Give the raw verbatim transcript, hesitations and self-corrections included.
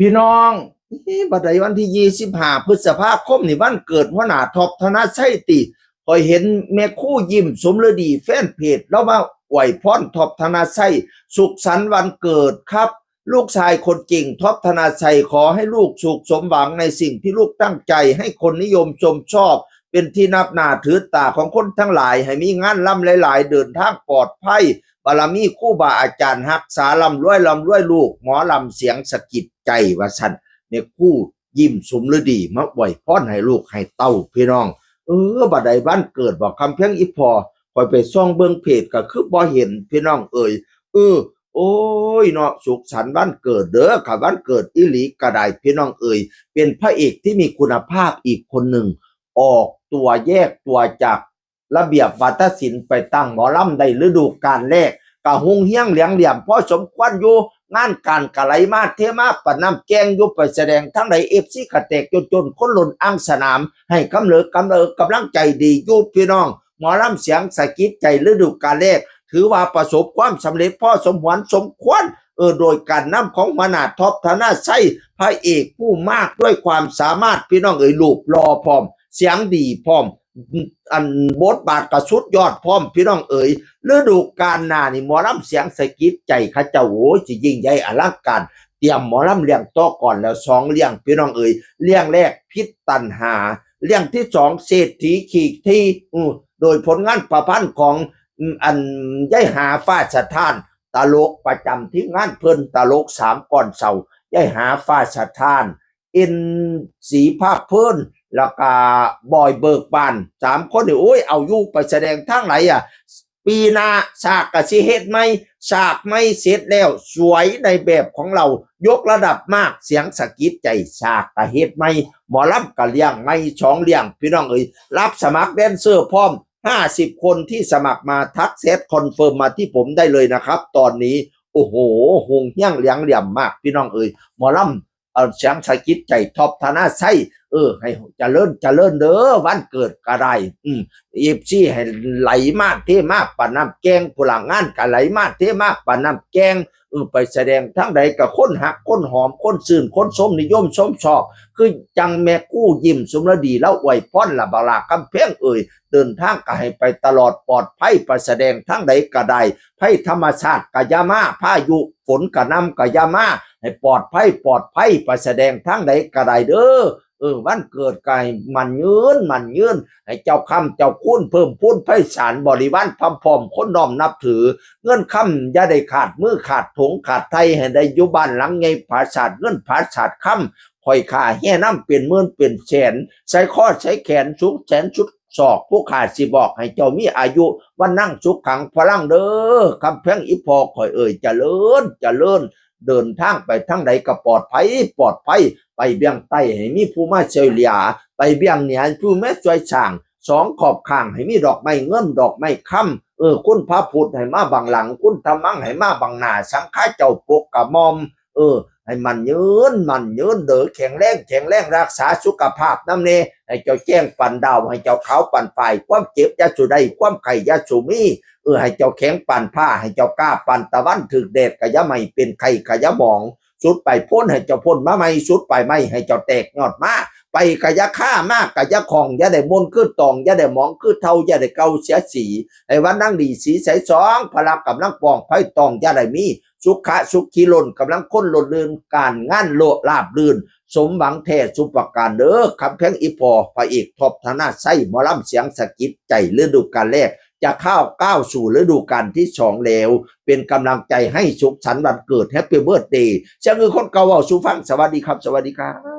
พี่น้อง เอ๊ะ บัดใดวันที่ยี่สิบห้าพฤษภาคมนี่วันเกิดหัวหน้าท็อปธนชัยติ ข้อยเห็นแม่ครูยิ้มสมฤดีแฟนเพจ แล้วมาอวยพรท็อปธนชัย สุขสันต์วันเกิดครับ ลูกชายคนเก่งท็อปธนชัย ขอให้ลูกสุขสมหวังในสิ่งที่ลูกตั้งใจ ให้คนนิยมชมชอบ เป็นที่นับหน้าถือตาของคนทั้งหลาย ให้มีงานลำหลายๆ เดินทางปลอดภัย บารมีครูบาอาจารย์ฮักษา ร่ำรวยร่ำรวยลูก หมอลำเสียงสะกิดใจ ว่าซั่น แม่ครูยิ้มสมฤดีมาอวยพรให้ลูกให้เต้า พี่น้อง เออ บัดใดวันเกิดบอกคำเพียงอีพ่อ ข้อยไปส่องเบิ่งเพจก็คือบ่เห็น พี่น้องเอ๋ย เออ โอ้ยเนาะ สุขสันต์วันเกิดเด้อ ค่ะ วันเกิดอีหลีก็ได้ พี่น้องเอ๋ย เป็นพระเอกที่มีคุณภาพอีกคนหนึ่ง ออกตัวแยกตัวจากระเบียบวาทศิลป์ ไปตั้งหมอลำได้ฤดูกาลแรก ก็ฮุงเฮียงเหลียงเหลี่ยมพอสมควรอยู่ งานการก็ไหลมาเทมาปานน้ำแกงอยู่ ไปแสดงทางใด เอฟซี ก็แตกจนๆ คนล้นอ่างสนาม ให้กำเริบกำเริบกำลังใจดีอยู่ พี่น้อง หมอลำเสียงสะกิดใจฤดูกาลแรก ถือว่าประสบความสำเร็จพอสมหวนสมควร เออ โดยการนำของหัวหน้าท็อปธนชัย พระเอกผู้มากด้วยความสามารถ พี่น้องเอ๋ย รูปหล่อพร้อม เสียงดีพร้อม อันบทบาทก็สุดยอดพร้อม พี่น้องเอ๋ย ฤดูกาลหน้านี่หมอลำเสียงสะกิดใจเขาเจ้า โอ้ย สิยิ่งใหญ่อลังการ เตรียมหมอลำเรื่องต่อก่อนแล้วสองเรื่อง พี่น้องเอ๋ย เรื่องแรกพิษตัณหา เรื่องที่สองเศรษฐีขีกที อือ โดยผลงานประพันธ์ของ อืม อันยายหาฟ้าสถาน ตลกประจำทีมงานเพิ่น ตลกสามก้อนเสายายหาฟ้าสถาน เอ็นศรีภาคเพิ่น แล้วก็บอยเบิกบาน สามคนนี่ โอ้ย เอาอยู่ ไปแสดงทางไหนอ่ะ ปีหน้าฉากก็สิเฮ็ดใหม่ ฉากใหม่เสร็จแล้ว สวยในแบบของเรา ยกระดับมาก เสียงสะกิดใจ ฉากก็เฮ็ดใหม่ หมอลำก็เลี้ยงใหม่สองเรื่อง พี่น้องเอ๋ย รับสมัครแดนเซอร์พร้อม ห้าสิบคนที่สมัครมา ทักแชทคอนเฟิร์มมาที่ผมได้เลยนะครับ ตอนนี้ โอ้โห ฮุงเฮียงเหลียงเหลี่ยมมาก พี่น้องเอ๋ย หมอลำ เอาเสียงสะกิดใจท็อปธนชัย เออ ให้เจริญเจริญเด้อ วันเกิดก็ได้ อืม เอฟซี ให้ไหลมาเทมาปานน้ำแกง พลังงานก็ไหลมาเทมาปานน้ำแกง เออ ไปแสดงทางใดก็คนฮักคนหอม คนซื่นคนชมนิยมชมชอบ คือจังแม่ครูยิ้มสมฤดี แล้วอวยพรละ บักหล่าคำแพงเอ๋ย เดินทางก็ให้ไปตลอดปลอดภัย ไปแสดงทางใดก็ได้ ภัยธรรมชาติก็อย่ามา พายุฝนกระหน่ำก็อย่ามา ให้ปลอดภัยปลอดภัย ไปแสดงทางใดก็ได้เด้อ เออ วันเกิดก็ให้มั่นยืนมั่นยืน ให้เจ้าคำเจ้าคูณเพิ่มพูนไพศาล บริวารพร้อมๆ คนน้อมนับถือ เงินคำอย่าได้ขาดมือขาดถงขาดไท ให้ได้อยู่บ้านหลังใหญ่ผาสาท เงินผาสาทคำ ข้อยข้าแห่นำเป็นหมื่นเป็นแสน ใส่คอใส่แขนสุดแสนสุดศอก ผู้ข้าสิบอกให้เจ้ามีอายุ วันนั่งสุขขังพลังเด้อ คำแพงอีพ่อข้อยเอ่ย เจริญเจริญ เดินทางไปทางใดก็ปลอดภัยปลอดภัย ไปเวียงใต้ให้มีผู้มาช่วยเหลือ ไปเวียงเหนือให้ผู้มาช่วยสร้าง สองขอบข้างให้มีดอกไม้เงินดอกไม้คำ เออ คุณพระพุทธให้มาบังหลัง คุณธรรมังให้มาบังหน้า สังฆาเจ้าปกกระหม่อม เออ ให้มั่นยืนมั่นยืนเด้อ แข็งแรงแข็งแรง รักษาสุขภาพนำแน่ ให้เจ้าแจ้งปานดาว ให้เจ้าขาวปานฝ้าย ความเจ็บอย่าสู่ได้ ความไข้อย่าสู่มี เออ ให้เจ้าแข็งปานผ้า ให้เจ้ากล้าปานตะวัน ถืกแดดก็อย่าไหม้ เป็นไข้ก็อย่าหมอง สุดไปโพ้นให้เจ้าพ้นมาใหม่ สุดไปไม้ให้เจ้าแตกยอดมา ไปก็อย่าคา มาก็อย่าข้อง อย่าได้มนคือตอง อย่าได้หมองคือเฒ่า อย่าได้เก่าเสียสี ให้วันนั่งดีสีใสสอง พละกำลังปอง ไผตองอย่าได้มี สุขะสุขีล้นกำลังคน ล้นเรือนการงานโลราบรื่น สมหวังแท้สุประการเด้อ คำแพงอีพ่อ พระเอกท็อปธนชัย หมอลำเสียงสะกิดใจฤดูกาลแรก จะเข้าก้าวสู่ฤดูกาลที่สองแล้ว เป็นกำลังใจให้สุขสันต์วันเกิด แฮปปี้เบิร์ธเดย์ เสียงคือคนเก่าเว้าสู่ฟัง สวัสดีครับ สวัสดีครับ